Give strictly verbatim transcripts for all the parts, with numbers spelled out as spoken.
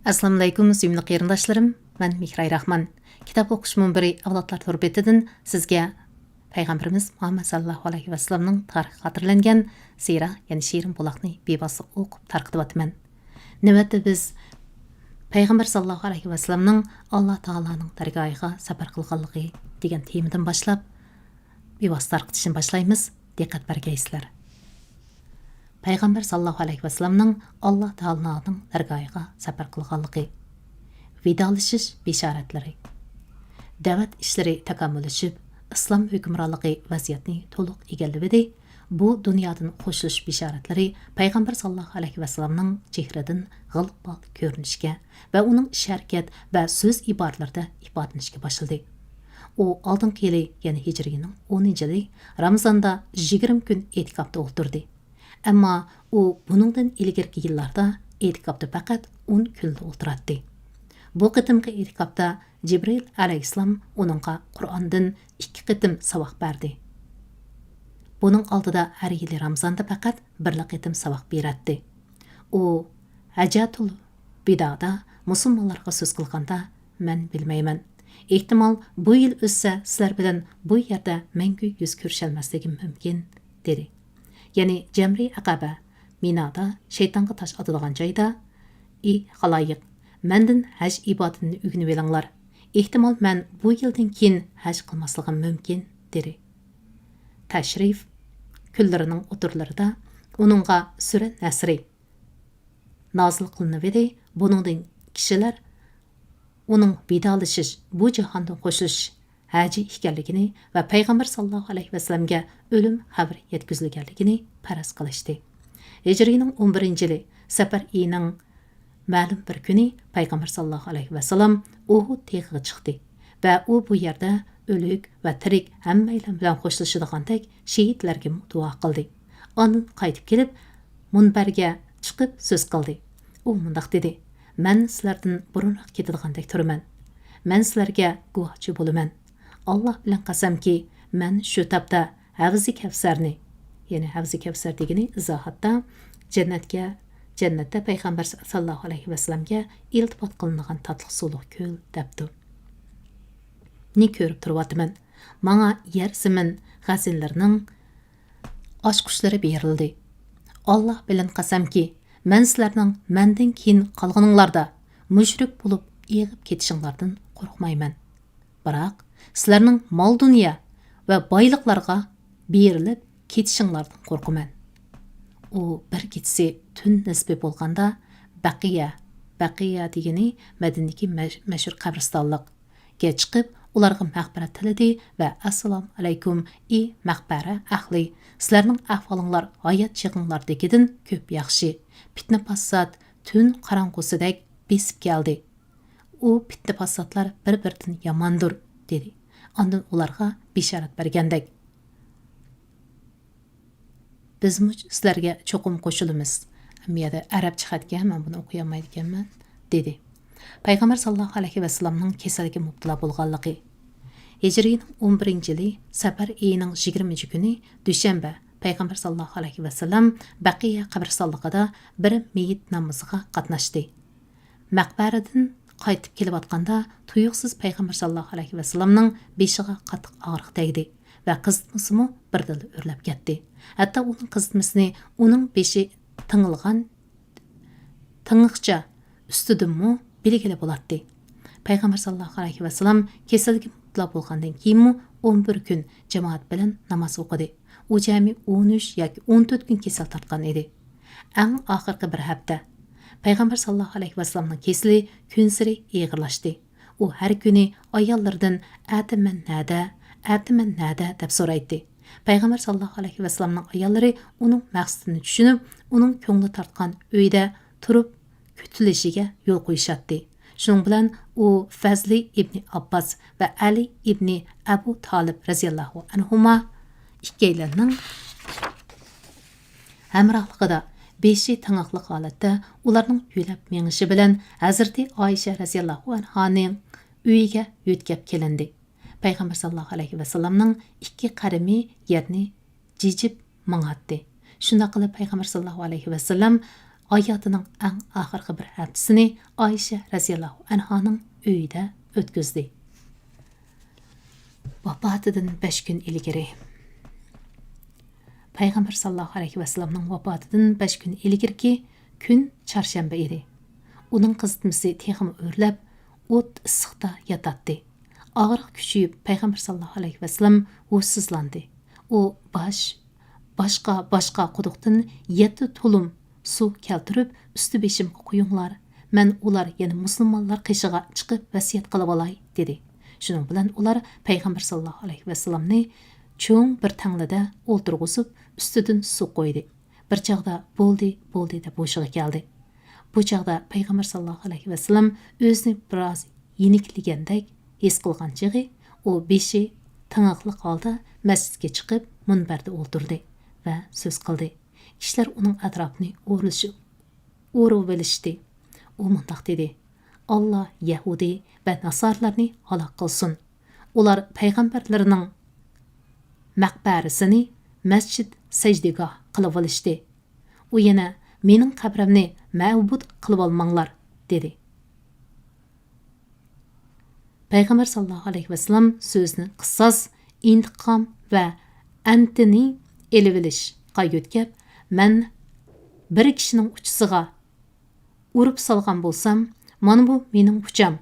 ئەسسالامۇئەلەيكۇم، سۆيۈملۈك قېرىنداشلىرىم. مەن مېھراي راخمان. كىتاب ئوقۇش مۇنبىرى ئاۋلادلار تور بېتىدىن سىزگە پەيغەمبىرىمىز مۇھەممەد ساللاللاھۇ ئەلەيھى ۋەسەللەمنىڭ تارىخى خاتىرىلەنگەن سىرە، يەنى شېرىن بۇلاقنى بىۋاسىتە ئوقۇپ تارقىتىۋاتىمەن. نۆۋەتتە بىز پەيغەمبەر ساللاللاھۇ ئەلەيھى ۋەسەللەمنىڭ ئاللا تائالانىڭ دەرگاھىغا سەپەر قىلغانلىقى دېگەن تېمىدىن باشلاپ بىۋاسىتە تارقىتىشنى باشلايمىز. دىققەت بەرگەيسىلەر. پەيغەمبەر ساللاللاھۇ ئەلەيھى ۋەسەللەمنىڭ ئاللا تائالانىڭ دەرگاھىغا سەپەر قىلغانلىقى، ۋىدالىشىش بېشارەتلىرى، دەۋەت ئىشلىرى تاكامۇللىشىپ، ئىسلام ھۆكۈمرانلىقى ۋەزىيەتنى تولۇق ئىگىلىۋىدى. بۇ دۇنيادىن خوشلىشىش بېشارەتلىرى پەيغەمبەر ساللاللاھۇ ئەلەيھى ۋەسەللەمنىڭ چېھرىدىن غىلىپال كۆرۈنۈشكە ۋە ئۇنىڭ ئىش-ھەرىكەت ۋە سۆز-ئىبارىلىرىدە ئىپادىلىنىشكە باشلىدى. ئۇ ئالدىنقى يىلى، يەنى ھىجرىينىڭ ئونىنچى يىلى رامىزاندا يىگىرمە كۈن ئېتىكاپتا ئولتۇردى. ئەمما ئۇ بۇنىڭدىن ئىلگىرىكى يىللاردا ئېتىكاپتا پەقەت ئون كۈنلا ئولتۇراتتى. بۇ قېتىمقى ئېتىكاپتا جىبرىئىل ئەلەيھىسسالام ئۇنىڭغا قۇرئاندىن ئىككى قېتىم ساۋاق بەردى. بۇنىڭ ئالدىدا ھەر يىلى رامىزاندا پەقەت بىرلا قېتىم ساۋاق بېرەتتى. ئۇ ھەججەتۇل ۋىدادا مۇسۇلمانلارغا سۆز قىلغاندا، مەن بىلمەيمەن. ئېھتىمال، بۇ يىل ئۆتسە، سىلەر بىلەن بۇ يەردە مەڭگۈ يۈز كۆرۈشەلمەسلىكىم مۇمكىن، دېدى. يەنى جەمرى ئەقەبە، مىنادا شەيتانغا تاش ئاتىدىغان جايدا، ئى خالايىق، مەندىن ھەج ئىبادىتىنى ئۆگىنىۋېلىڭلار. ئېھتىمال، مەن بۇ يىلدىن كېيىن ھەج قىلماسلىقىم مۇمكىن، دېدى. تەشرىف كۈنلىرىنىڭ ئوتتۇرىلىرىدا ئۇنىڭغا سۈرە نەسرى نازىل قىلىنىۋىدى. بۇنىڭدىن كىشىلەر ئۇنىڭ ۋىدالىشىش، بۇ جاھاندىن خوشلىشىش ھەجى ئىكەنلىكىنى ۋە پەيغەمبەر ساللاللاھۇ ئەلەيھى ۋەسەللەمگە ئۆلۈم خەۋىرى يەتكۈزۈلگەنلىكىنى پەرەز قىلىشتى. ھىجرىينىڭ ئون بىرىنچى يىلى سەپەر ئېيىنىڭ مەلۇم بىر كۈنى پەيغەمبەر ساللاللاھۇ ئەلەيھى ۋەسەللەم ئۇھۇد تېغىغا چىقتى ۋە ئۇ بۇ يەردە ئۆلۈك ۋە تىرىك ھەممەيلەن بىلەن خوشلىشىدىغاندەك شېھىتلەرگىمۇ دۇئا قىلدى. ئاندىن قايتىپ كېلىپ، مۇنبەرگە چىقىپ سۆز قىلدى. ئۇ مۇنداق دېدى: مەن سىلەردىن بۇرۇنراق كېتىدىغاندەك تۇرىمەن. مەن سىلەرگە گۇۋاھچى بولىمەن. ئاللا بىلەن قەسەمكى، مەن شۇ تاپتا ھەۋزى كەۋسەرنى، يەنى ھەۋزى كەۋسەر دېگىنى ئىزاھاتتا جەننەتكە، جەننەتتە پەيغەمبەر ساللاللاھۇ ئەلەيھى ۋەسەللەمگە ئىلتىپات قىلىنغان تاتلىق سۇلۇق كۆل دەپتۇ. نى كۆرۈپ تۇرۇۋاتىمەن. ماڭا يەر زېمىن خەزىنىلىرىنىڭ ئاچقۇچلىرى بېرىلدى. ئاللا بىلەن قەسەمكى، مەن سىلەرنىڭ مەندىن كېيىن قالغىنىڭلاردا مۇشرىك بولۇپ ئېغىپ كېتىشىڭلاردىن قورقمايمەن. بىراق، سىلەرنىڭ مال-دۇنيا ۋە بايلىقلارغا بېرىلىپ كېتىشىڭلاردىن قورقىمەن. ئۇ بىر كېچىسى تۈن نىسپى بولغاندا بەقىيە، بەقىيە دېگىنى مەدىنىدىكى مەش-، مەشھۇر قەبرىستانلىق، گە چىقىپ، ئۇلارغا مەغپىرەت تىلىدى ۋە «ئەسسالامۇ ئەلەيكۇم، ئى مەقبەرە ئەھلى! سىلەرنىڭ ئەھۋالىڭلار ھايات چېغىڭلاردىكىدىن كۆپ ياخشى. پىتنە-پاسات تۈن قاراڭغۇسىدەك بېسىپ كەلدى. ئۇ پىتنە-پاساتلار بىر-بىرىدىن ياماندۇر» دېدى. ئاندىن ئۇلارغا بېشارەت بەرگەندەك، «بىزمۇ سىلەرگە چوقۇم قوشۇلىمىز.» ئەمما يەردە ئەرەبچە خەتكەن، مەن بۇنى ئوقۇيالمايدىكەنمەن، دېدى. پەيغەمبەر ساللاللاھۇ ئەلەيھى ۋەسەللەمنىڭ كېسەلگە مۇپتىلا بولغانلىقى. ھىجرىينىڭ ئون بىرىنچى يىلى سەپەر ئېيىنىڭ يىگىرمىنچى كۈنى، دۈشەنبە، پەيغەمبەر ساللاللاھۇ ئەلەيھى ۋەسەللەم بەقىيە قەبرىستانلىقىدا بىر مېيىت نامىزىغا قاتناشتى. مەقبەرىدىن قايتىپ كېلىۋاتقاندا، تۇيۇقسىز پەيغەمبەر ساللاللاھۇ ئەلەيھى ۋەسەللەمنىڭ بېشىغا قاتتىق ئاغرىق تەگدى ۋە قىزىتمىسىمۇ بىردىنلا ئۆرلەپ كەتتى. ھەتتا ئۇنىڭ قىزىتمىسىنى ئۇنىڭ بېشى تىڭىلغان تىڭىقچە ئۈستىدىنمۇ بىلگىلى بولاتتى. پەيغەمبەر ساللاللاھۇ ئەلەيھى ۋەسەللەم كېسەلگە مۇپتىلا بولغاندىن كېيىنمۇ ئون بىر كۈن جامائەت بىلەن ناماز ئوقۇدى. ئۇ جەمئىي ئون ئۈچ ياكى ئون تۆت كۈن كېسەل تارتقان ئىدى. ئەڭ ئاخىرقى بىر ھەپتە پەيغەمبەر ساللاللاھۇ ئەلەيھى ۋەسەللەمنىڭ كېسىلى كۈنسېرى ئېغىرلاشتى. ئۇ ھەر كۈنى ئاياللىرىدىن «ئەتە مەن نەدە؟ ئەتە مەن نەدە؟» دەپ سورايتتى. پەيغەمبەر ساللاللاھۇ ئەلەيھى ۋەسەللەمنىڭ ئاياللىرى ئۇنىڭ مەقسىتىنى چۈشىنىپ، ئۇنىڭ كۆڭلى تارتقان ئۆيدە تۇرۇپ كۈتۈلۈشىگە يول قويۇشاتتى. شۇنىڭ بىلەن ئۇ فەزلى ئىبنى ئابباس ۋە ئەلى ئىبنى ئەبۇ تالىپ رەزىياللاھۇ ئەنھۇما ئىككىيلەننىڭ ھەمراھلىقىدا بېشى تىڭىقلىق ھالەتتە ئۇلارنىڭ يۆلەپ مېڭىشى بىلەن ھەزرىتى ئائىشە رەزىياللاھۇ ئەنھانىڭ ئۆيىگە يۆتكەپ كېلىندى. پەيغەمبەر ساللاللاھۇ ئەلەيھى ۋەسەللەمنىڭ ئىككى قەدىمى يەرنى جىجىپ ماڭاتتى. شۇنداق قىلىپ پەيغەمبەر ساللاللاھۇ ئەلەيھى ۋەسەللەم ھاياتىنىڭ ئەڭ ئاخىرقى بىر ھەپتىسىنى ئائىشە رەزىياللاھۇ ئەنھانىڭ ئۆيىدە ئۆتكۈزدى. ۋاپاتىدىن بەش كۈن ئىلگىرى. پەيغەمبەر ساللاللاھۇ ئەلەيھى ۋەسەللەمنىڭ ۋاپاتىدىن بەش كۈن ئىلگىرىكى كۈن چارشەنبە ئىدى. ئۇنىڭ قىزىتمىسى تېخىمۇ ئۆرلەپ، ئوت ئىسسىقتا ياتاتتى. ئاغرىق كۈچىيىپ، پەيغەمبەر ساللاللاھۇ ئەلەيھى ۋەسەللەم ھوشسىزلاندى. ئۇ باش، باشقا، باشقا قۇدۇقتىن يەتتە تۇلۇم سۇ كەلتۈرۈپ، ئۈستى بېشىمغا قۇيۇڭلار، مەن ئۇلار، يەنى مۇسۇلمانلار قېشىغا چىقىپ ۋەسىيەت قىلىۋالاي، دېدى. شۇنىڭ بىلەن ئۇلار پەيغەمبەر ساللاللاھۇ ئەلەيھى ۋەسەللەمنى چوڭ بىر تەڭلىدە ئولتۇرغۇزۇپ، ئۈستىدىن سۇ قۇيدى. بىر چاغدا بولدى، بولدى دەپ ھوشىغا كەلدى. بۇ چاغدا پەيغەمبەر ساللاللاھۇ ئەلەيھى ۋەسەللەم ئۆزىنى بىراز يېنىكلىگەندەك ھېس قىلغان چېغى، ئۇ بېشى تېڭىقلىق ھالدا مەسچىتكە چىقىپ، مۇنبەردە ئولتۇردى ۋە سۆز قىلدى. كىشىلەر ئۇنىڭ ئەتراپىنى ئورۇلۇشۇپ، ئورۇۋېلىشتى. ئۇ مۇنداق دېدى: «ئاللا يەھۇدىي ۋە ناسارىلارنى ھالاك قىلسۇن! ئۇلار پەيغەمبەرلىرىنىڭ مەقبەرىسىنى مەسچىت سەجدىگاھ قىلىۋېلىشتى. ئۇ يەنە، مېنىڭ قەبرەمنى مەبۇد قىلىۋالماڭلار!» دېدى. پەيغەمبەر ساللاللاھۇ ئەلەيھى ۋەسەللەم سۆزىنى قىساس، ئىنتىقام ۋە ئەنتىنى ئېلىۋېلىشقا يۆتكەپ، مەن بىر كىشىنىڭ ئۇچىسىغا ئۇرۇپ سالغان بولسام، مانا بۇ مېنىڭ ئۇچام،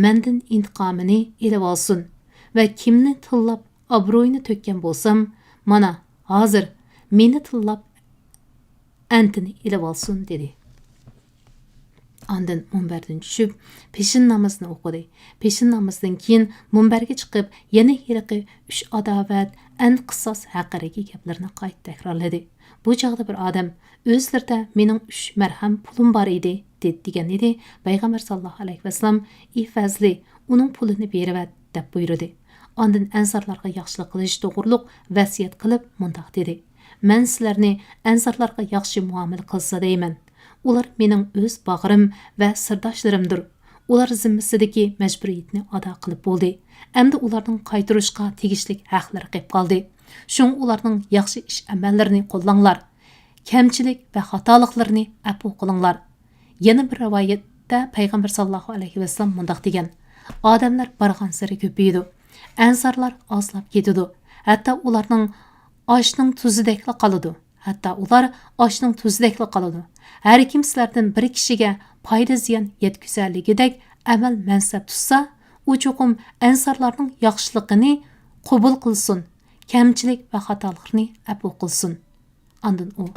مەندىن ئىنتىقامىنى ئېلىۋالسۇن ۋە كىمنى تىللاپ ئابرۇيىنى تۆككەن بولسام، مانا ھازىر مېنى تىللاپ ئەنتىنى ئېلىۋالسۇن، دېدى. ئاندىن مۇنبەردىن چۈشۈپ، پېشىن نامىزىنى ئوقۇدى. پېشىن نامىزىدىن كېيىن مۇنبەرگە چىقىپ، يەنە ھېلىقى ئۈچ ئاداۋەت، ئەن قىساس ھەققىدىكى گەپلىرىنى قايتا تەكرارلىدى. بۇ چاغدا بىر ئادەم، «ئۆزلىرىدە مېنىڭ ئۈچ مەرھەم پۇلۇم بار ئىدى» دېدى، دېگەن ئىدى. پەيغەمبەر ساللاللاھۇ ئەلەيھى ۋەسەللەم، «ئى فەزلى، ئۇنىڭ پۇلىنى بېرىۋەت» دەپ بۇيرۇدى. ئاندىن ئەنسارلارغا ياخشىلىق قىلىش توغرۇلۇق ۋەسىيەت قىلىپ مۇنداق دېدى: «مەن سىلەرنى ئەنسارلارغا ياخشى مۇئامىلە قىلسا دەيمەن. ئۇلار مېنىڭ ئۆز باغرىم ۋە سىرداشلىرىمدۇر. ئۇلار زىممىسىدىكى مەجبۇرىيىتىنى ئادا قىلىپ بولدى. ئەمدى ئۇلارنىڭ قايتۇرۇشقا تېگىشلىك ھەقلىرى قېپ قالدى. شۇڭا ئۇلارنىڭ ياخشى ئىش-ئەمەللىرىنى قوللاڭلار. كەمچىلىك ۋە خاتالىقلىرىنى ئەپۇ قىلىڭلار.» يەنە بىر رىۋايەتتە پەيغەمبەر ساللاللاھۇ ئەلەيھى ۋەسەللەم مۇنداق دېگەن: «ئادەملەر بارغانسېرى كۆپىيىدۇ. ئەنسارلار ئازلاپ كېتىدۇ. ھەتتا ئۇلارنىڭ ئاشنىڭ تۇزىدەكلا قالىدۇ. ھەتتا ئۇلار ئاشنىڭ تۇزىدەكلا قالىدۇ. ھەر كىم سىلەردىن بىر كىشىگە پايدا-زىيان يەتكۈزەلىگۈدەك ئەمەل-مەنسەپ تۇتسا، ئۇ چوقۇم ئەنسارلارنىڭ ياخشىلىقىنى قوبۇل قىلسۇن، كەمچىلىك ۋە خاتالىقلىرىنى ئەپۇ قىلسۇن.» ئاندىن ئۇ،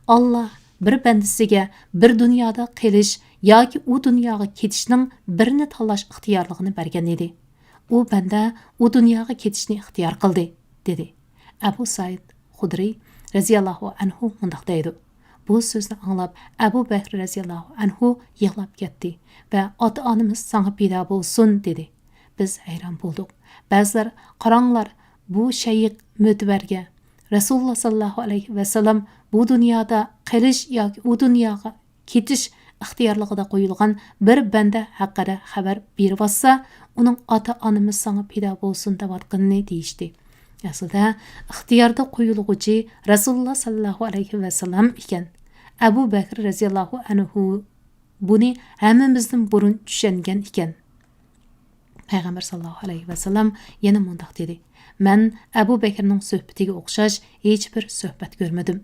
«ئاللا بىر بەندىسىگە بىر دۇنيادا قېلىش ياكى ئۇ دۇنياغا كېتىشنىڭ بىرىنى تاللاش ئىختىيارلىقىنى بەرگەن ئىدى. ئۇ بەندە ئۇ دۇنياغا كېتىشنى ئىختىيار قىلدى»، دېدى. ئەبۇ سەئىد خۇدرى رەزىياللاھۇ ئەنھۇ مۇنداق دەيدۇ: «بۇ سۆزنى ئاڭلاپ، ئەبۇ بەكرى رەزىياللاھۇ ئەنھۇ يىغلاپ كەتتى ۋە، 'ئاتا-ئانىمىز ساڭا پىدا بولسۇن!' دېدى. بىز ھەيران بولدۇق. بەزىلەر، 'قاراڭلار، بۇ شەيخ مۆتىۋەرگە رەسۇلۇللا ساللاللاھۇ ئەلەيھى ۋەسەللەم بۇ دۇنيادا قېلىش ياكى ئۇ دۇنياغا كېتىش ئىختىيارلىقىدا قويۇلغان بىر بەندە ھەققىدە خەۋەر بېرىۋاتسا، ئۇنىڭ 'ئاتا-ئانىمىز ساڭا پىدا بولسۇن' دەۋاتقىنىنى دېيىشتى.'» ئەسلىدە، ئىختىياردا قويۇلغۇچى رەسۇلۇللا ساللاللاھۇ ئەلەيھى ۋەسەللەم ئىكەن. ئەبۇ بەكرى رەزىياللاھۇ ئەنھۇ بۇنى ھەممىمىزدىن بۇرۇن چۈشەنگەن ئىكەن. پەيغەمبەر ساللاللاھۇ ئەلەيھى ۋەسەللەم يەنە مۇنداق دېدى: «مەن ئەبۇ بەكرىنىڭ سۆھبىتىگە ئوخشاش ھېچبىر سۆھبەت كۆرمىدىم.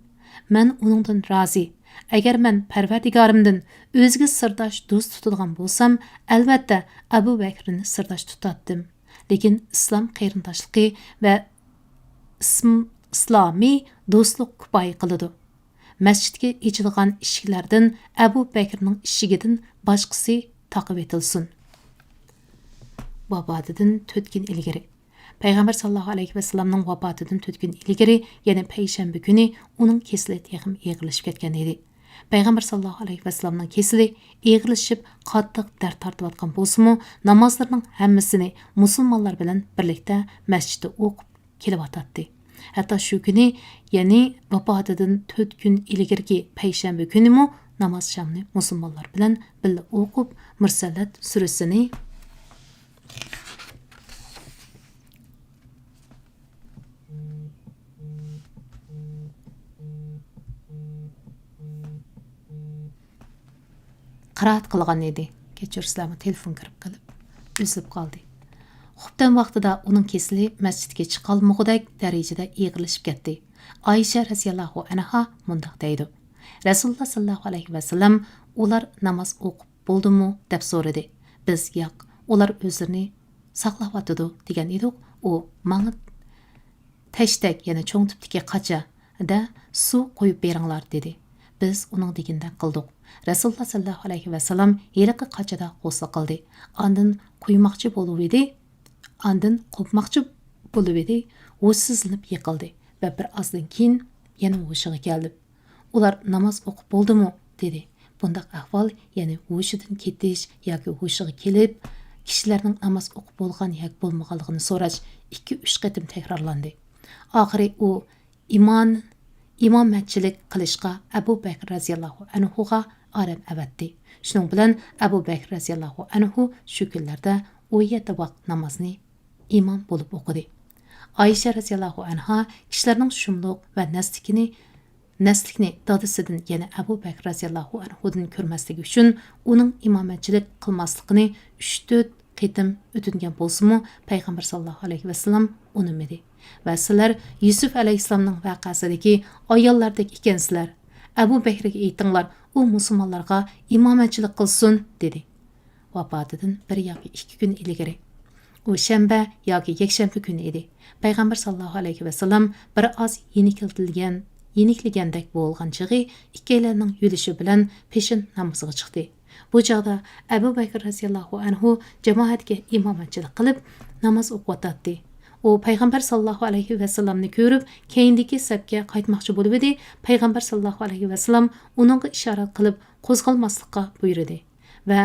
مەن ئۇنىڭدىن رازى. ئەگەر مەن پەرۋەردىگارىمدىن ئۆزىگە سىرداش، دوست تۇتىدىغان بولسام، ئەلۋەتتە، ئەبۇ بەكرىنى سىرداش تۇتاتتىم. لېكىن ئىسلام قېرىنداشلىقى ۋە ئىسم-، ئىسلامىي دوستلۇق كۇپايە قىلىدۇ. مەسچىتكە ئېچىلغان ئىشىكلەردىن ئەبۇ بەكرىنىڭ ئىشىكىدىن باشقىسى تاقىۋېتىلسۇن.» ۋاپاتىدىن تۆت كۈن ئىلگىرى. پەيغەمبەر ساللاللاھۇ ئەلەيھى ۋەسەللەمنىڭ ۋاپاتىدىن تۆت كۈن ئىلگىرى، يەنى پەيشەنبە كۈنى ئۇنىڭ كېسىلى تېخىمۇ ئېغىرلىشىپ كەتكەن ئىدى. پەيغەمبەر ساللاللاھۇ ئەلەيھى ۋەسەللەمنىڭ كېسىلى ئېغىرلىشىپ، قاتتىق دەرد تارتىۋاتقان بولسىمۇ، نامازلىرىنىڭ ھەممىسىنى مۇسۇلمانلار بىلەن بىرلىكتە مەسچىتتە ئوقۇپ كېلىۋاتاتتى. ھەتتا شۇ كۈنى، يەنى ۋاپاتىدىن تۆت كۈن ئىلگىرىكى پەيشەنبە كۈنىمۇ ناماز شامنى مۇسۇلمانلار بىلەن بىللە ئوقۇپ، مۇرسەلەت سۈرىسىنى قىرائەت قىلغان ئىدى. كەچۈرسىلەرمۇ، تېلېفون كىرىپ قېلىپ ئۈزۈلۈپ قالدى. خۇپتەن ۋاقتىدا ئۇنىڭ كېسىلى مەسچىتكە چىقالمىغۇدەك دەرىجىدە ئېغىرلىشىپ كەتتى. ئائىشە رەزىياللاھۇ ئەنھا مۇنداق دەيدۇ: رەسۇلۇللا ساللاللاھۇ ئەلەيھى ۋەسەللەم، ئۇلار ناماز ئوقۇپ بولدىمۇ؟ دەپ سورىدى. بىز، ياق، ئۇلار ئۆزلىرىنى ساقلاۋاتىدۇ، دېگەن ئىدۇق. ئۇ ماڭا تەشتەك، يەنى چوڭ تىپتىكى قاچا دە سۇ قۇيۇپ بېرىڭلار، دېدى. بىز ئۇنىڭ دېگىنىدەك قىلدۇق. رەسۇلۇللا ساللاللاھۇ ئەلەيھى ۋەسەللەم ھېلىقى قاچىدا غۇسۇل قىلدى. ئاندىن قۇيماقچى بولۇۋىدى، ئاندىن قوپماقچى بولۇۋىدى، ھوشسىزلىنىپ يىقىلدى ۋە بىر ئازدىن كېيىن يەنە ھوشىغا كەلدى. ئۇلار ناماز ئوقۇپ بولدىمۇ؟ دېدى. بۇنداق ئەھۋال، يەنى ھوشىدىن كېتىش ياكى ھوشىغا كېلىپ، كىشىلەرنىڭ ناماز ئوقۇپ بولغان ياكى بولمىغانلىقىنى سوراش ئىككى، ئۈچ قېتىم تەكرارلاندى. ئاخىرى ئۇ ئىمان، ئىمامەتچىلىك قىلىشقا ئەبۇ بەكرى رەزىياللاھۇ ئەنھۇغا ئادەم ئەۋەتتى. شۇنىڭ بىلەن ئەبۇ بەكرى رەزىياللاھۇ ئەنھۇ شۇ كۈنلەردە ئون يەتتە ۋاق نامازنى ئىمام بولۇپ ئوقۇدى. ئائىشە رەزىياللاھۇ ئەنھا كىشىلەرنىڭ شۇملۇق ۋە نەسلىكىنى، نەسلىكنى دادىسىدىن، يەنى ئەبۇ بەكرى رەزىياللاھۇ ئەنھۇدىن كۆرمەسلىكى ئۈچۈن ئۇنىڭ ئىمامەتچىلىك قىلماسلىقىنى ئۈچ، تۆت قېتىم ئۆتۈنگەن بولسىمۇ، پەيغەمبەر ساللاللاھۇ ئەلەيھى ۋەسەللەم ئۇنىمىدى ۋە سىلەر يۈسۈپ ئەلەيھىسسالامنىڭ ۋەقەسىدىكى ئاياللاردەك ئىكەنسىلەر. ئەبۇ بەكرىگە ئېيتىڭلار، ئۇ مۇسۇلمانلارغا ئىمامەتچىلىك قىلسۇن، دېدى. ۋاپاتىدىن بىر ياكى ئىككى كۈن ئىلگىرى، ئۇ شەنبە ياكى يەكشەنبە كۈنى ئىدى. پەيغەمبەر ساللاللاھۇ ئەلەيھى ۋەسەللەم بىر ئاز يېنىكلىگەن، يېنىكلىگەندەك بولغان چېغى ئىككىيلەننىڭ يۈرۈشى بىلەن پېشىن نامىزىغا چىقتى. بۇ چاغدا ئەبۇ بەكرى رەزىياللاھۇ ئەنھۇ جامائەتكە ئىمامەتچىلىك قىلىپ ناماز ئوقۇۋاتاتتى. ئۇ پەيغەمبەر ساللاللاھۇ ئەلەيھى ۋەسەللەمنى كۆرۈپ، كەينىدىكى سەپكە قايتماقچى بولۇۋىدى. پەيغەمبەر ساللاللاھۇ ئەلەيھى ۋەسەللەم ئۇنىڭغا ئىشارەت قىلىپ قوزغالماسلىققا بۇيرۇدى ۋە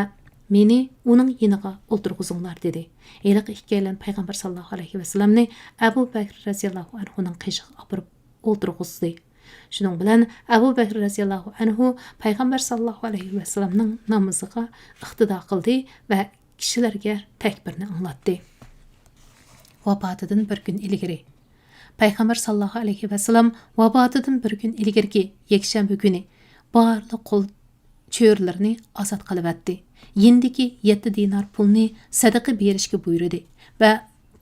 مېنى ئۇنىڭ يېنىغا ئولتۇرغۇزۇڭلار، دېدى. ھېلىقى ئىككىيلەن پەيغەمبەر ساللاللاھۇ ئەلەيھى ۋەسەللەمنى ئەبۇ بەكرى رەزىياللاھۇ ئەنھۇنىڭ قېشىغا ئاپىرىپ ئولتۇرغۇزدى. شۇنىڭ بىلەن ئەبۇ بەكرى رەزىياللاھۇ ئەنھۇ پەيغەمبەر ساللاللاھۇ ئەلەيھى ۋەسەللەمنىڭ نامىزىغا ئىقتىدا قىلدى ۋە كىشىلەرگە تەكبىرنى ئاڭلاتتى. ۋاپاتىدىن بىر كۈن ئىلگىرى، پەيغەمبەر ساللاللاھۇ ئەلەيھى ۋەسەللەم ۋاپاتىدىن بىر كۈن ئىلگىرىكى يەكشەنبە كۈنى بارلىق قۇل چۆرىلىرىنى ئازاد قىلىۋەتتى. يېنىدىكى يەتتە دىنار پۇلنى سەدىقە بېرىشكە بۇيرۇدى ۋە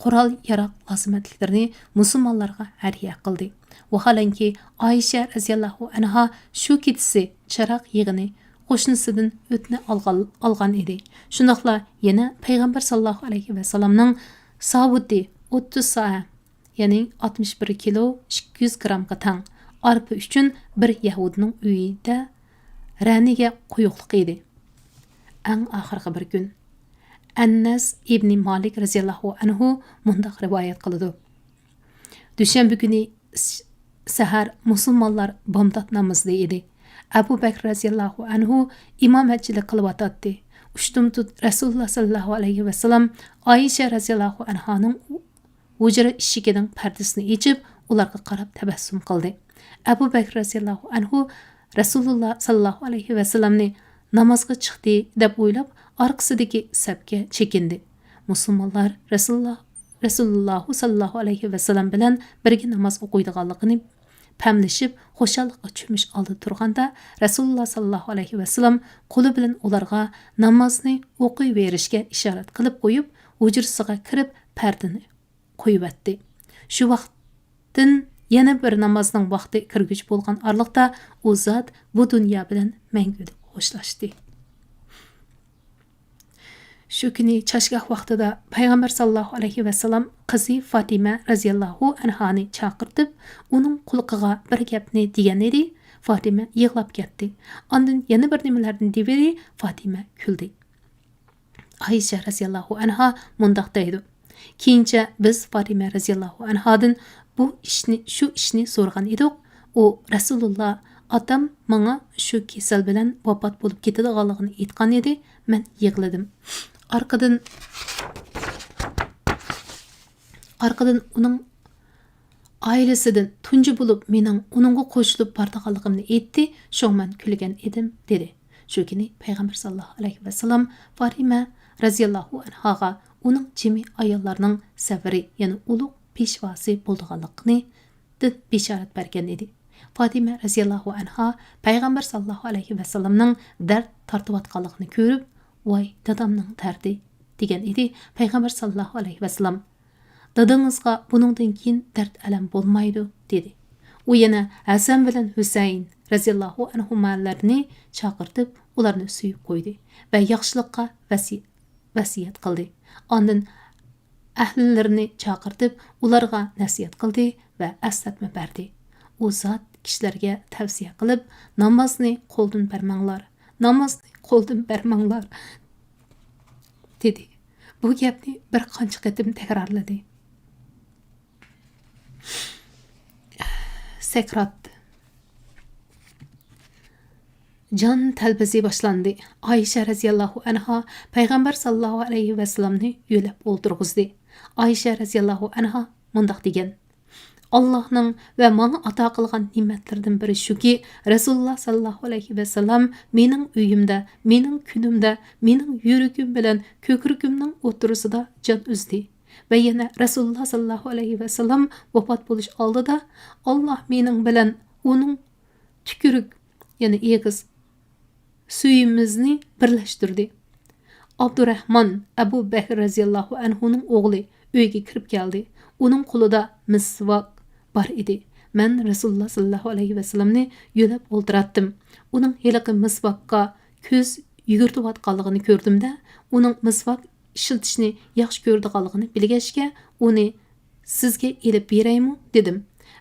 قورال-ياراغ لازىمەتلىكلىرىنى مۇسۇلمانلارغا ھەدىيە قىلدى. ۋاھالەنكى، ئائىشە رەزىياللاھۇ ئەنھا شۇ كېچىسى چىراغ يېغىنى قوشنىسىدىن ئۆتنە ئالغان، ئالغان ئىدى. شۇنداقلا يەنە پەيغەمبەر ساللاللاھۇ ئەلەيھى ۋەسەللەمنىڭ ساۋۇتى ئوتتۇز سائە، يەنى ئاتمىش بىر كىلو ئىككى يۈز گرامغا تەڭ ئارپا ئۈچۈن بىر يەھۇدىينىڭ ئۆيىدە رەنىگە قويۇقلۇق ئىدى. ئەڭ ئاخىرقى بىر كۈن. ئەنەس ئىبنى مالىك رەزىياللاھۇ ئەنھۇ مۇنداق رىۋايەت قىلىدۇ: دۈشەنبە كۈنى س-، سەھەر مۇسۇلمانلار بامدات نامىزىدا ئىدى. ئەبۇ بەكرى رەزىياللاھۇ ئەنھۇ ئىمامەتچىلىك قىلىۋاتاتتى. ئۇشتۇمتۇت رەسۇلۇللا ساللاللاھۇ ئەلەيھى ۋەسەللەم ئائىشە رەزىياللاھۇ ئەنھانىڭ ھۇجرا ئىشىكىنىڭ پەردىسىنى ئېچىپ، ئۇلارغا قاراپ تەبەسسۇم قىلدى. ئەبۇ بەكرى رەزىياللاھۇ ئەنھۇ رەسۇلۇللا ساللاللاھۇ ئەلەيھى ۋەسەللەمنى نامازغا چىقتى دەپ ئويلاپ، ئارقىسىدىكى سەپكە چېكىندى. مۇسۇلمانلار رەسۇلۇللا، رەسۇلۇللاھۇ ساللاللاھۇ ئەلەيھى ۋەسەللەم بىلەن بىرگە ناماز ئوقۇيدىغانلىقىنى پەملىشىپ، خۇشاللىققا چۆمۈش ئالدىدا تۇرغاندا، رەسۇلۇللا ساللاللاھۇ ئەلەيھى ۋەسەللەم قولى بىلەن ئۇلارغا نامازنى ئوقۇيۋېرىشكە ئىشارەت قىلىپ قويۇپ، ھۇجرىسىغا كىرىپ، پەردىنى قويۇۋەتتى. شۇ ۋاقىتتىن يەنە بىر نامازنىڭ ۋاقتى كىرگۈچە بولغان ئارىلىقتا ئۇ زات بۇ دۇنيا بىلەن مەڭگۈلۈك خوشلاشتى. شۇ كۈنى چاشگاھ ۋاقتىدا پەيغەمبەر ساللاللاھۇ ئەلەيھى ۋەسەللەم قىزى فاتىمە رەزىياللاھۇ ئەنھانى چاقىرتىپ، ئۇنىڭ قۇلىقىغا بىر گەپنى دېگەن ئىدى. فاتىمە يىغلاپ كەتتى. ئاندىن يەنە بىر نېمىلەرنى دېۋىدى. فاتىمە كۈلدى. ئائىشە رەزىياللاھۇ ئەنھا مۇنداق دەيدۇ: كېيىنچە بىز فاتىمە رەزىياللاھۇ ئەنھادىن بۇ ئىشنى، شۇ ئىشنى سورىغان ئىدۇق. ئۇ، رەسۇلۇللا، ئاتام ماڭا شۇ كېسەل بىلەن ۋاپات بولۇپ كېتىدىغانلىقىنى ئېيتقان ئىدى. مەن يىغلىدىم. ئارقىدىن، ئارقىدىن ئۇنىڭ ئائىلىسىدىن تۇنجى بولۇپ مېنىڭ ئۇنىڭغا قوشۇلۇپ بارىدىغانلىقىمنى ئېيتتى، شۇڭا مەن كۈلگەن ئىدىم، دېدى. شۇ كۈنى پەيغەمبەر ساللاللاھۇ ئەلەيھى ۋەسەللەم فاتىمە رەزىياللاھۇ ئەنھاغا ئۇنىڭ جىمى ئاياللارنىڭ سەۋرى، يەنى ئۇلۇغ پېشۋاسى بولىدىغانلىقىنى بېشارەت بەرگەن ئىدى. فاتىمە رەزىياللاھۇ ئەنھا پەيغەمبەر ساللاللاھۇ ئەلەيھى ۋەسەللەمنىڭ دەرد تارتىۋاتقانلىقىنى كۆرۈپ، «ۋاي، دادامنىڭ دەردى» دېگەن ئىدى پەيغەمبەر ساللاللاھۇ ئەلەيھى ۋەسەللەم. «دادىڭىزغا بۇنىڭدىن كېيىن دەرد-ئەلەم بولمايدۇ» دېدى. ئۇ يەنە ھەسەن بىلەن ھۈسەيىن رەزىياللاھۇ ئەنھۇمالارنى چاقىرتىپ، ئۇلارنى سۆيۈپ قويدى ۋە ياخشىلىققا ۋەسىي-، ۋەسىيەت قىلدى. ئاندىن ئەھلىلىرىنى چاقىرتىپ، ئۇلارغا نەسىھەت قىلدى ۋە ئەسلەتمە بەردى. ئۇ زات كىشىلەرگە تەۋسىيە قىلىپ، «نامازنى قولدىن بەرمەڭلار، نامازنى قولدىن بەرمەڭلار» دېدى. بۇ گەپنى بىر قانچە قېتىم تەكرارلىدى. سەكرات. جان تەلپىسى باشلاندى. ئائىشە رەزىياللاھۇ ئەنھا پەيغەمبەر ساللاللاھۇ ئەلەيھى ۋەسەللەمنى يۆلەپ ئولتۇرغۇزدى. ئائىشە رەزىياللاھۇ ئەنھا مۇنداق دېگەن: «ئاللاھنىڭ ۋە ماڭا ئاتا قىلغان نېمەتلىرىدىن بىرى شۇكى، رەسۇلۇللا ساللاللاھۇ ئەلەيھى ۋەسەللەم مېنىڭ ئۆيۈمدە، مېنىڭ كۈنۈمدە، مېنىڭ يۈرىكىم بىلەن كۆكرىكىمنىڭ ئوتتۇرىسىدا جان ئۈزدى. ۋە يەنە رەسۇلۇللا ساللاللاھۇ ئەلەيھى ۋەسەللەم ۋاپات بولۇش ئالدىدا، ئاللاھ مېنىڭ بىلەن ئۇنىڭ تۈكۈرۈك، يەنى ئېغىز سۈيىمىزنى بىرلەشتۈردى.» ئابدۇراھمان ئەبۇ بەكر رەزىياللاھۇ ئەنھۇنىڭ ئوغلى ئۆيگە كىرىپ كەلدى. ئۇنىڭ قولىدا مىسۋاك بار ئىدى. مەن رەسۇلۇللا ساللاللاھۇ ئەلەيھى ۋەسەللەمنى يۆلەپ ئولتۇراتتىم. ئۇنىڭ ھېلىقى مىسۋاكقا كۆز يۈگۈرتۈۋاتقانلىقىنى كۆردۈم-دە، ئۇنىڭ مىسۋاك ئىشلىتىشنى ياخشى كۆرىدىغانلىقىنى بىلگەچكە، ئۇنى «سىزگە ئېلىپ بېرەيمۇ؟» دېدىم.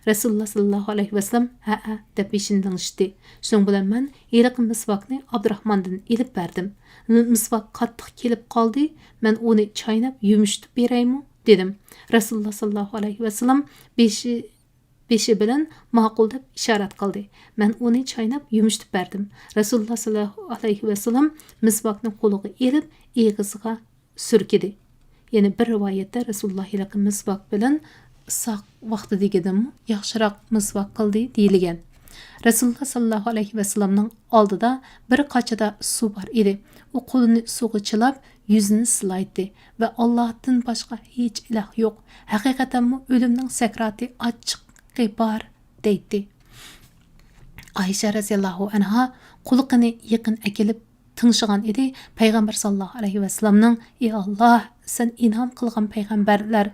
رەسۇلۇللا ساللاللاھۇ ئەلەيھى ۋەسەللەم «ھەئە» دەپ بېشىنى لىڭشىتتى. شۇنىڭ بىلەن مەن ھېلىقى مىسۋاكنى ئابدۇراھماندىن ئېلىپ بەردىم. مىسۋاك قاتتىق كېلىپ قالدى، مەن ئۇنى چايناپ يۇمشىتىپ بېرەيمۇ؟ دېدىم. رەسۇلۇللا ساللاللاھۇ ئەلەيھى ۋەسەللەم بېشى، بېشى بىلەن ماقۇل دەپ ئىشارەت قىلدى. مەن ئۇنى چايناپ يۇمشىتىپ بەردىم. رەسۇلۇللا ساللاللاھۇ ئەلەيھى ۋەسەللەم مىسۋاكنى قولىغا ئېلىپ، ئېغىزىغا سۈركىدى. يەنە بىر رىۋايەتتە رەسۇلۇللا ھېلىقى مىسۋاك بىلەن ئىسساق ۋاقتىدىكىدىنمۇ ياخشىراق مىسۋاك قىلدى دېيىلگەن. رەسۇلۇللا ساللاللاھۇ ئەلەيھى ۋەسەللەمنىڭ ئالدىدا بىر قاچىدا سۇ بار ئىدى. ئۇ قولىنى سۇغا چىلاپ، يۈزىنى سىلايتتى ۋە «ئاللاھتىن باشقا ھېچ ئىلاھ يوق. ھەقىقەتەنمۇ ئۆلۈمنىڭ سەكراتى ئاچچىقى بار» دەيتتى. ئائىشە رەزىياللاھۇ ئەنھا قۇلىقىنى يېقىن ئەكېلىپ تىڭشىغان ئىدى، پەيغەمبەر ساللاللاھۇ ئەلەيھى ۋەسەللەمنىڭ: «ئى ئاللاھ، سەن ئىنئام قىلغان پەيغەمبەرلەر،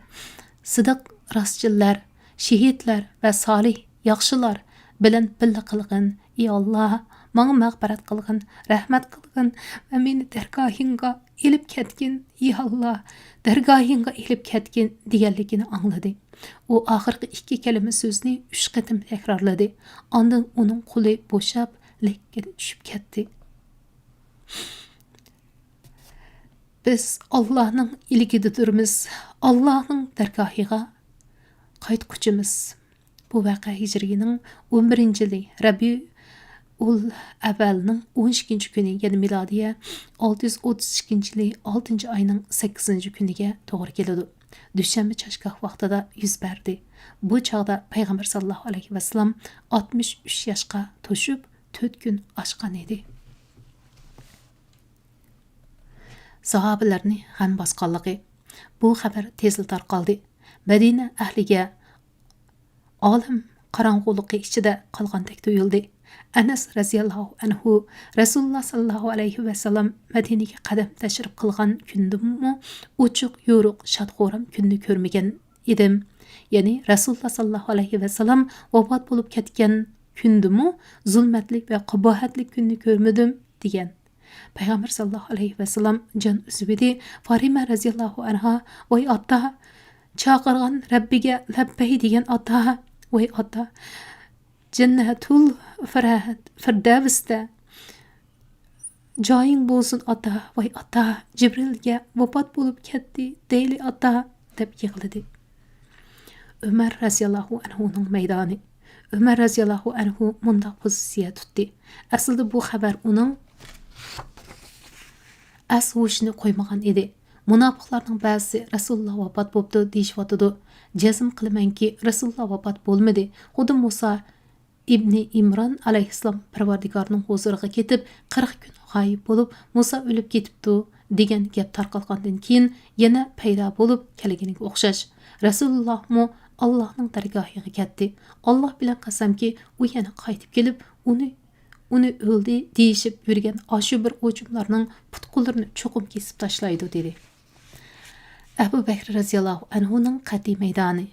سىدىق راستچىللار، شېھىتلەر ۋە سالىھ ياخشىلار بىلەن بىللە قىلغىن. ئى ئاللاھ، ماڭا مەغپىرەت قىلغىن، رەھمەت قىلغىن ۋە مېنى دەرگاھىڭغا ئېلىپ كەتكىن، ئى ئاللاھ، دەرگاھىڭغا ئېلىپ كەتكىن» دېگەنلىكىنى ئاڭلىدى. ئۇ ئاخىرقى ئىككى كەلىمە سۆزنى ئۈچ قېتىم تەكرارلىدى. ئاندىن ئۇنىڭ قولى بوشاپ، لەككىدە چۈشۈپ كەتتى. بىز ئاللاھنىڭ ئىلكىدە تۇرىمىز، ئاللاھنىڭ دەرگاھىغا قايتقۇچىمىز. بۇ ۋەقە ھىجرىينىڭ ئون بىرىنچى يىلى، رەبىئۇل ئەۋۋەلنىڭ ئون ئىككىنچى كۈنى، يەنى مىلادىيە ئالتە يۈز ئوتتۇز ئىككىنچى يىلى ئالتىنچى ئاينىڭ سەككىزىنچى كۈنىگە توغرا كېلىدۇ. دۈشەنبە چاشگاھ ۋاقتىدا يۈز بەردى. بۇ چاغدا پەيغەمبەر ساللاللاھۇ ئەلەيھى ۋەسەللەم ئاتمىش ئۈچ ياشقا توشۇپ، تۆت كۈن ئاشقان ئىدى. ساھابىلەرنى غەم باسقانلىقى. بۇ خەۋەر تېزلا تارقالدى. مەدىنە ئەھلىگە ئالەم قاراڭغۇلۇقى ئىچىدە قالغاندەك تۇيۇلدى. ئەنەس رەزىياللاھۇ ئەنھۇ: «رەسۇلۇللا ساللاللاھۇ ئەلەيھى ۋەسەللەم مەدىنىگە قەدەم تەشرىپ قىلغان كۈندىمۇ ئوچۇق يورۇق شاد-خۇرام كۈننى كۆرمىگەن ئىدىم.» يەنى رەسۇلۇللا ساللاللاھۇ ئەلەيھى ۋەسەللەم ۋاپات بولۇپ كەتكەن كۈندىمۇ زۇلمەتلىك ۋە قاباھەتلىك كۈننى كۆرمىدىم، دېگەن. پەيغەمبەر ساللاللاھۇ ئەلەيھى ۋەسەللەم جان ئۈزۈۋىدى. فارىمە رەزىياللاھۇ ئەنھا: «ۋاي ئاتا، چاقىرغان رەببىگە لەببەي دېگەن ئاتا، ۋاي ئاتا، جەننەتۇل فىرە-، فىردەۋستە جايىڭ بولسۇن ئاتا، ۋاي ئاتا، جىبرىلگە ۋاپات بولۇپ كەتتى دەيلى ئاتا» دەپ يىغلىدى. ئۆمەر رەزىياللاھۇ ئەنھۇنىڭ مەيدانى. ئۆمەر رەزىياللاھۇ ئەنھۇ مۇنداق پوزىتسىيە تۇتتى. ئەسلىدە بۇ خەۋەر ئۇنىڭ ئەس-ھوشىنى قويمىغان ئىدى. مۇناپىقلارنىڭ بەزىسى «رەسۇلۇللا ۋاپات بوپتۇ» دېيىشىۋاتىدۇ. جەزم قىلىمەنكى، رەسۇلۇللا ۋاپات بولمىدى. خۇددى مۇسا ئىبنى ئىمران ئەلەيھىسسالام پەرۋەردىگارنىڭ ھۇزۇرىغا كېتىپ، قىرىق كۈن غايىب بولۇپ، «مۇسا ئۆلۈپ كېتىپتۇ» دېگەن گەپ تارقالغاندىن كېيىن، يەنە پەيدا بولۇپ كەلگىنىگە ئوخشاش. رەسۇلۇللاھمۇ ئاللاھنىڭ دەرگاھىغا كەتتى. ئاللاھ بىلەن قەسەمكى، ئۇ يەنە قايتىپ كېلىپ، ئۇنى ئۇنى ئۆلدى دېيىشىپ يۈرگەن ئاشۇ بىر غۇجۇملارنىڭ پۇت-قوللىرىنى چوقۇم كېسىپ تاشلايدۇ، دېدى. ئەبۇ بەكرى رەزىياللاھۇ ئەنھۇنىڭ قەتئىي مەيدانى.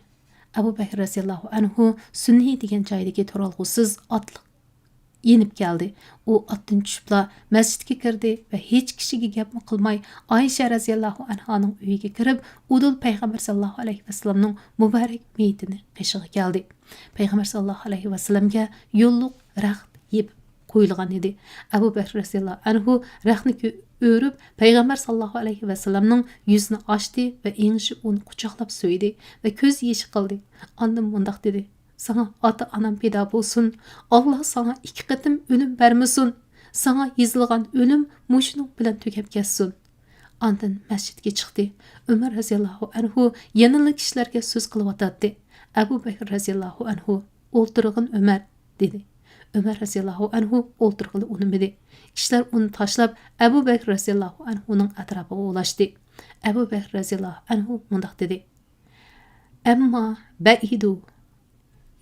ئەبۇ بەكرى رەزىياللاھۇ ئەنھۇ سۈننى دېگەن جايدىكى تۇرالغۇسىز ئاتلىق يېنىپ كەلدى. ئۇ ئاتتىن چۈشۈپلا مەسچىتكە كىردى ۋە ھېچ كىشىگە گەپمۇ قىلماي، ئائىشە رەزىياللاھۇ ئەنھانىڭ ئۆيىگە كىرىپ، ئۇدۇل پەيغەمبەر ساللاللاھۇ ئەلەيھى ۋەسەللەمنىڭ مۇبارەك مېيىتىنى قېشىغا كەلدى. پەيغەمبەر ساللاللاھۇ ئەلەيھى ۋەسەللەمگە يۇلۇق رەخت يېپىپ قويۇلغان ئىدى. ئەبۇ بەكرى رەزىياللاھۇ ئەنھۇ رەختنى كۆ-، ئۆرۈپ، پەيغەمبەر ساللاللاھۇ ئەلەيھى ۋەسەللەمنىڭ يۈزىنى ئاچتى ۋە ئېڭىشىپ ئۇنى قۇچاقلاپ سۆيدى ۋە كۆز يېشى قىلدى. ئاندىن مۇنداق دېدى: «ساڭا ئاتا-ئانام پىدا بولسۇن. ئاللا ساڭا ئىككى قېتىم ئۆلۈم بەرمىسۇن. ساڭا يېزىلغان ئۆلۈم مۇشۇنىڭ بىلەن تۈگەپ كەتسۇن.» ئاندىن مەسچىتكە چىقتى. ئۆمەر رەزىياللاھۇ ئەنھۇ يەنىلا كىشىلەرگە سۆز قىلىۋاتاتتى. ئەبۇ بەكرى رەزىياللاھۇ ئەنھۇ: «ئولتۇرغىن، ئۆمەر» دېدى. ئۆمەر رەزىياللاھۇ ئەنھۇ ئولتۇرغىلى ئۇنىمىدى. كىشىلەر ئۇنى تاشلاپ، ئەبۇ بەكرى رەزىياللاھۇ ئەنھۇنىڭ ئەتراپىغا ئولاشتى. ئەبۇ بەكرى رەزىياللاھۇ ئەنھۇ مۇنداق دېدى: «ئەمما بەئىدۇ،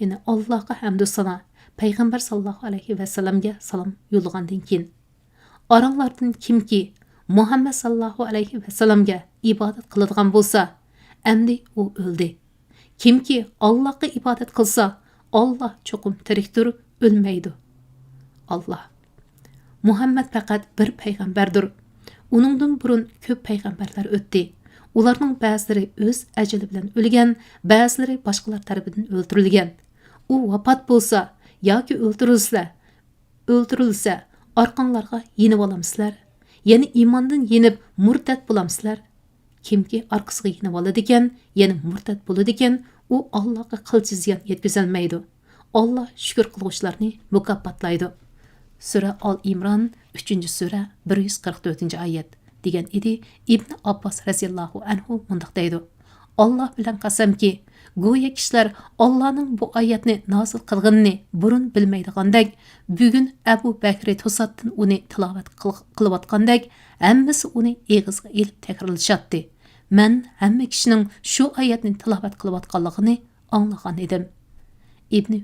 يەنى ئاللاھقا ھەمدۇ سانا، پەيغەمبەر ساللاللاھۇ ئەلەيھى ۋەسەللەمگە سالام يوللىغاندىن كېيىن، ئاراڭلاردىن كىمكى مۇھەممەد ساللاللاھۇ ئەلەيھى ۋەسەللەمگە ئىبادەت قىلىدىغان بولسا، ئەمدى ئۇ ئۆلدى. كىمكى ئاللاھقا ئىبادەت قىلسا، ئاللاھ چوقۇم تىرىكتۇر، ئۆلمەيدۇ. ئاللاھ. مۇھەممەد پەقەت بىر پەيغەمبەردۇر. ئۇنىڭدىن بۇرۇن كۆپ پەيغەمبەرلەر ئۆتتى. ئۇلارنىڭ بەزىلىرى ئۆز ئەجىلى بىلەن ئۆلگەن، بەزىلىرى باشقىلار تەرىپىدىن ئۆلتۈرۈلگەن. ئۇ ۋاپات بولسا ياكى ئۆلتۈرۈلسە، ئۆلتۈرۈلسە، ئارقاڭلارغا يېنىۋالامسىلەر؟ يەنى ئىماندىن يېنىپ، مۇرتەت بولامسىلەر؟ كىمكى ئارقىسىغا يېنىۋالىدىكەن، يەنە مۇرتەت بولىدىكەن، ئۇ ئاللاھقا قىلچە زىيان يەتكۈزەلمەيدۇ. ئاللاھ شۈكۈر قىلغۇچىلارنى مۇكاپاتلايدۇ. سۈرە ئال ئىمران، ئۈچىنچى سۈرە، بىر يۈز قىرىق تۆتىنچى ئايەت، دېگەن ئىدى. ئىبنى ئابباس رەزىياللاھۇ ئەنھۇ مۇنداق دەيدۇ: «ئاللاھ بىلەن قەسەمكى، گويا كىشىلەر ئاللاھنىڭ بۇ ئايەتنى نازىل قىلغىنىنى بۇرۇن بىلمەيدىغاندەك، بۈگۈن ئەبۇ بەكرى توساتتىن ئۇنى تىلاۋەت قىل-، قىلىۋاتقاندەك، ھەممىسى ئۇنى ئېغىزغا ئېلىپ تەكرارلىشاتتى. مەن ھەممە كىشىنىڭ شۇ ئايەتنى تىلاۋەت قىلىۋاتقانلىقىنى ئاڭلىغان ئىدىم.» ئىبنى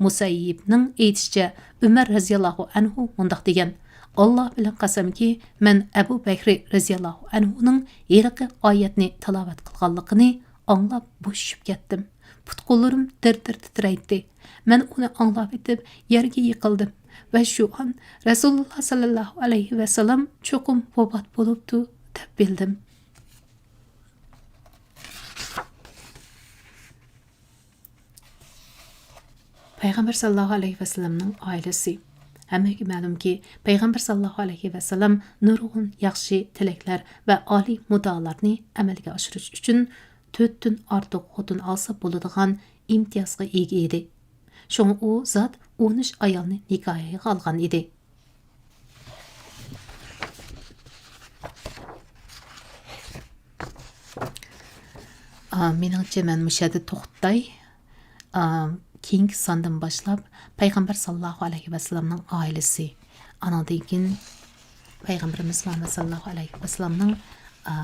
مۇسەييىبنىڭ ئېيتىشىچە، ئۆمەر رەزىياللاھۇ ئەنھۇ مۇنداق دېگەن: «ئاللاھ بىلەن قەسەمكى، مەن ئەبۇ بەكرى رەزىياللاھۇ ئەنھۇنىڭ ھېلىقى ئايەتنى تىلاۋەت قىلغانلىقىنى ئاڭلاپ بوشىشىپ كەتتىم. پۇت-قوللىرىم دىر-دىر تىترەيتتى. مەن ئۇنى ئاڭلاۋېتىپ يەرگە يىقىلدىم ۋە شۇ ئان رەسۇلۇللاھ ساللاللاھۇ ئەلەيھى ۋەسەللەم چوقۇم ۋاپات بولۇپتۇ دەپ بىلدىم.» پەيغەمبەر ساللاللاھۇ ئەلەيھى ۋەسەللەمنىڭ ئائىلىسى. ھەممىگە مەلۇمكى، پەيغەمبەر ساللاللاھۇ ئەلەيھى ۋەسەللەم نۇرغۇن ياخشى تىلەكلەر ۋە ئالىي مۇددىئالارنى ئەمەلگە ئاشۇرۇش ئۈچۈن تۆتتىن ئارتۇق خوتۇن ئالسا بولىدىغان ئىمتىيازغا ئىگە ئىدى. شۇڭا ئۇ زات ئون ئۈچ ئايالنى نىكاھىغا ئالغان ئىدى. ئا، مېنىڭچە، مەن مۇشۇ يەردە توختىتاي. ئا، كېيىنكى ساندىن باشلاپ پەيغەمبەر ساللاللاھۇ ئەلەيھى ۋەسەللەمنىڭ ئائىلىسى، ئانىڭدىن كېيىن پەيغەمبىرىمىز مۇھەممەد ساللاللاھۇ ئەلەيھى ۋەسەللەمنىڭ، ئا،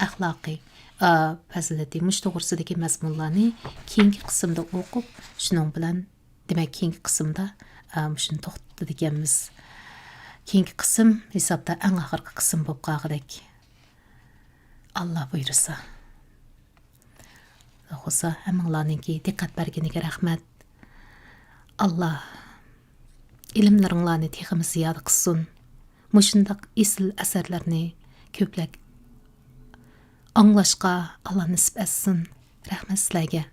ئەخلاقى، ئا، پەزىلىتى، مۇشۇ توغرىسىدىكى مەزمۇنلارنى كېيىنكى قىسىمدا ئوقۇپ، شۇنىڭ بىلەن دېمەك، كېيىنكى قىسىمدا، ئە، مۇشۇنى توختىتىدىكەنمىز. كېيىنكى قىسىم ھېسابتا ئەڭ ئاخىرقى قىسىم بولۇپ قالغۇدەك. ئاللا بۇيرۇسا. خوسا، ھەممىڭلارنىڭكى دىققەت بەرگىنىگە رەھمەت. ئاللا ئىلىملىرىڭلارنى تېخىمۇ زىيادە قىلسۇن. مۇشۇنداق ئېسىل ئەسەرلەرنى كۆپلەپ ئاڭلاشقا ئاللا نېسىپ ئەتسۇن. رەھمەت سىلەرگە.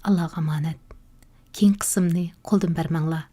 ئاللاغا ئامانەت. كېيىنكى قىسىمنى قولدىن بەرمەڭلار.